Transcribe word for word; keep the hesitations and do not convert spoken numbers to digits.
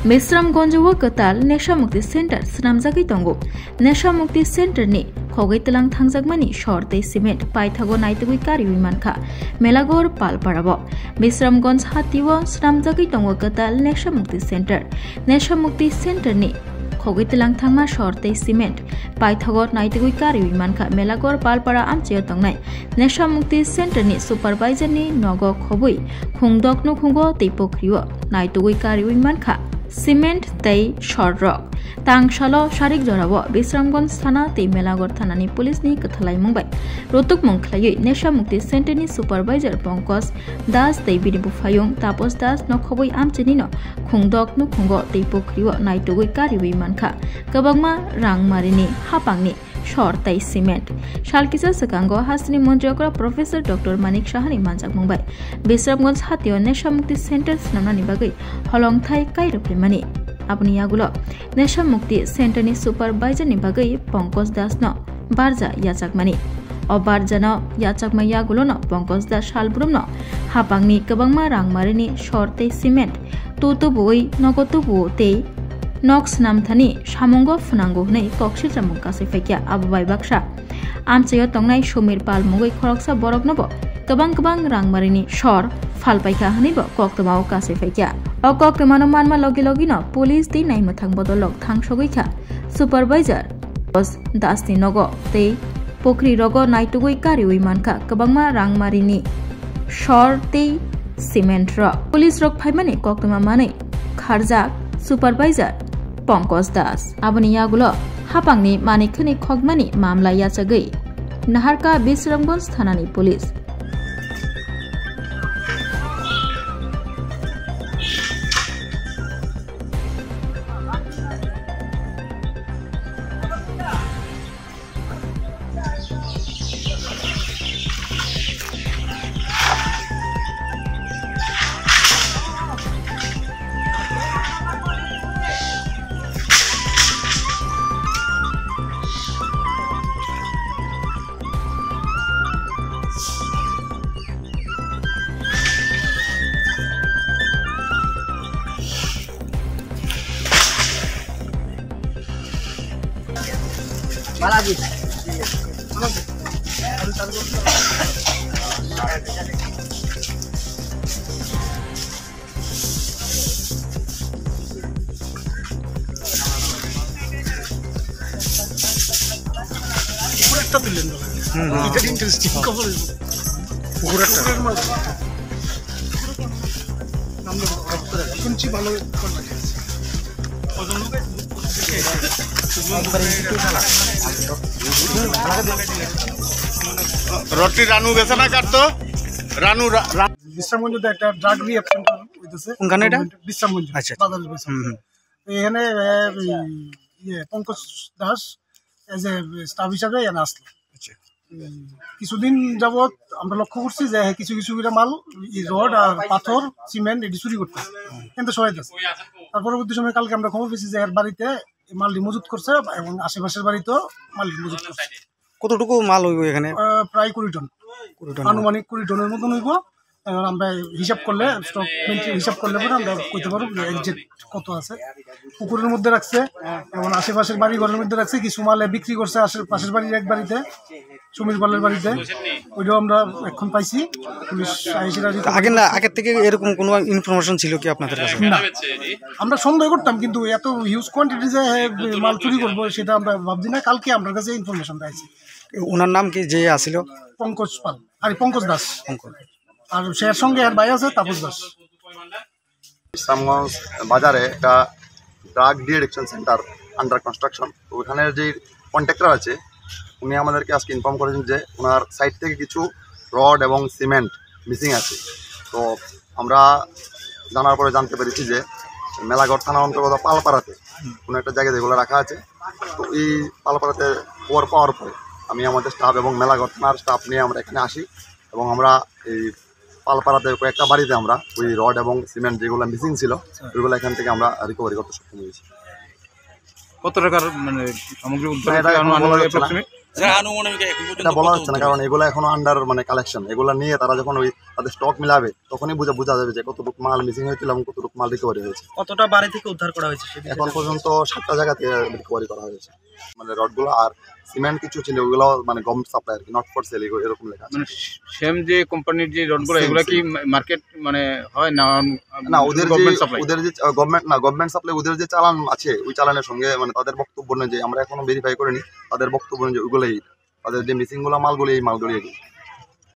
Bisramganj o kwtal Nesha Mukti Center swnamjagwi tongo. Nesha Mukti Center ni khogwi tlang thangjakmani sor tei cement paithago naitugwi kariwi mankha Melagor Palpara o. Bisramganj hati o swnamjagwi tongo kwtal Nesha Mukti Center. Nesha Mukti Center ni khogwi tlang thangma sor tei cement paithago naitugwi kariwi mankha Melagor Palpara amchaio tongnai Nesha Mukti Center ni supervisor ni nogo khobwi khungdok nukhungo tei pokri o naitugwi kariwi mankha cement tei sor rok. Tang salo sarik jorao Bisramganj thana tei Melagor thana ni police ni kwthalaimung bai rotukmung khlaiwi Nesha Mukti Center ni supervisor Pankaj Das tei bini buphayung Tapos Das no khobwi amchaini no khungdok nukhungo tei pokri o naitugwi kariwi mankha kwbangma rangmari ni hapang ni sor tei cement. Sal kisa swkango hasteni montri okra Professor Doctor Manik Sahani manjakmung bai Bisramganj hatio Nesha Mukti Center swnamnani bagwi holongthai kairok phaimani. Aboni yagulo Nesha Mukti Center ni supervisor ni bagwi Pankaj Das no barja yachakmani. O barjano yachakma yagulono Pankaj Das salbrumno hapangni kwbangma rangmarini sor tei cement tu tubuwi nogo tubuo tei nok swnamthani samungo phwnango hwnwi kok silchamung kasui phaikha. Abo bai baksa amchaio tongnai Sumir Pal mungwi khoroksa boroknobo kwbang kwbang rangmarini sor phalpaikha hwnwibo koktwmao kasui phaikha. O koktwmano manma logi logino police tei naimwthang bodolrok thangsogwi kha supervisor Dasni nogo tei pokri rogo naitugwi kariwi mankha kwbangma rangmarini sor tei cement rok. Police rok phaimani koktwma manwi kharjak supervisor Pankaj Das. Aboni yagulo hapangni manwi khwnwi khokmani mamla yachagwi naharkha Bisramganj thanani police. উপরেরটা তুললেন দাদা। হুম, হুম। এটা ইন্টারেস্টিং খবর হইব। উপরেরটা। উপরের মাছ। আমরা শুনছি ভালো। রডটি রানু গেছে না কাটতো? রানু রা-, রা-, বিশ্রামগঞ্জে একটা ড্রাগ রিহ্যাব সেন্টার হইতেছে। কোনখানে এটা? বিশ্রামগঞ্জ, আচ্ছা, আচ্ছা। বাজারের বিশ্রামগঞ্জ। হুম, হুম। তো এখানে, এ, এই, ইয়ে, পঙ্কজ দাস এজ এ স্টাফ হিসাবে এখানে আসলো। আচ্ছা। উম, কিছুদিন যাবত আমরা লক্ষ্য করছি যে কিছু কিছু করে মাল, এই রড আর পাথর, সিমেন্ট এটি চুরি করতেছে। কিন্তু সবাই আছে। তার পরবর্তী সময় কালকে আমরা খবর পেয়েছি যে এর বাড়িতে এই মালটি মজুত করছে এবং আশেপাশের বাড়িতেও মালটি মজুত করছে। কতটুকু মাল হইব এখানে? আহ, প্রায় কুড়ি টন। কুড়ি টন। আনুমানিক কুড়ি টনের মতন হইব। এবার আমরা হিসাব করলে, স্টক মেনটেন হিসাব করলে পরে আমরা কইতে পারবো যে এক্সাক্ট কত আছে। পুকুরের মধ্যে রাখছে এবং আশেপাশের বাড়ি ঘরের মধ্যে রাখছে, কিছু মালে বিক্রি করছে আশেপাশের বাড়ির এক বাড়িতে, সমীর পালের বাড়িতে। ওইটাও আমরা এখন পাইছি, পুলিশ আইসি রাজি। তো আগে না, আগের থেকে এরকম কোনো ইনফরমেশন ছিল কি আপনাদের কাছে? না, আমরা সন্দেহ করতাম, কিন্তু এত হিউজ কোয়ান্টিটি যে, এ, মাল চুরি করবো সেটা আমরা ভাবছি না। কালকে আপনার কাছে ইনফরমেশনটা আইছে। ওনার নাম কি যে আসিল? পঙ্কজ পাল, আরে পঙ্কজ দাস। পঙ্কজ। আর সে সঙ্গে এর ভাই আছে তাপস দাস। ইসলামগঞ্জ বাজারে একটা drug de-addiction centre under construction, তো ওখানে যে কন্ট্রাক্টর আছে, উনি আমাদেরকে আজকে ইনফর্ম করেছেন যে ওনার সাইট থেকে কিছু রড এবং সিমেন্ট মিসিং আছে। তো আমরা জানার পরে জানতে পেরেছি যে মেলাঘর থানার অন্তর্গত পালপাড়াতে কোনো একটা জায়গায় যেগুলো রাখা আছে, তো এই পালপাড়াতে খবর পাওয়ার পরে আমি আমাদের স্টাফ এবং মেলাঘর থানার স্টাফ নিয়ে আমরা এখানে আসি এবং আমরা এই পালপাড়াতে কয়েকটা বাড়িতে আমরা ওই রড এবং সিমেন্ট যেগুলো মিসিং ছিল, ওইগুলো এখান থেকে আমরা রিকভারি করতে সক্ষম হয়েছি। কত টাকার, মানে, সামগ্রী উদ্ধার না, এটা হয়েছে এখন বলা আনুমানিক যাচ্ছে না। অ্যাপ্রক্সিমেট? স্যার, আনুমানিক এখন পর্যন্ত এটা বলা কত যাচ্ছে না, উদ্ধার কারণ হয়েছে? এগুলো এখনো আন্ডার মানে কালেকশন। এগুলো নিয়ে তারা যখন ওই তাদের স্টক মিলাবে, তখনই বুঝা, বুঝা যাবে যে কতটুকু মাল মিসিং হয়েছিল এবং কতটুকু মাল রিকভারি হয়েছে। কতটা বাড়ি থেকে উদ্ধার করা হয়েছে সেদিকে এখন জানতে পর্যন্ত সাতটা জায়গাতে রিকভারি করা হয়েছে। মানে রডগুলো আর সিমেন্ট কিছু ছিল, ওগুলো মানে গভর্নমেন্ট সাপ্লাই আর কি, নট ফর সেল, এরকম লেখা আছে। মানে সেম যে কোম্পানির যে রডগুলো, সেম, এগুলো কি সেম। মা-, মার্কেট মানে হয় না, না, ওদের যে, গভর্নমেন্ট সাপ্লাই? ওদের যে, আহ, গভর্নমেন্ট না, গভর্নমেন্ট সাপ্লাই, ওদের যে চালান আছে, ওই চালানের সঙ্গে মানে তাদের বক্তব্য অনুযায়ী, আমরা এখনো ভেরিফাই করিনি, তাদের বক্তব্য অনুযায়ী ওগুলোই, তাদের যে মিসিং গুলা মালগুলি, এই মালগুলি এগুলো।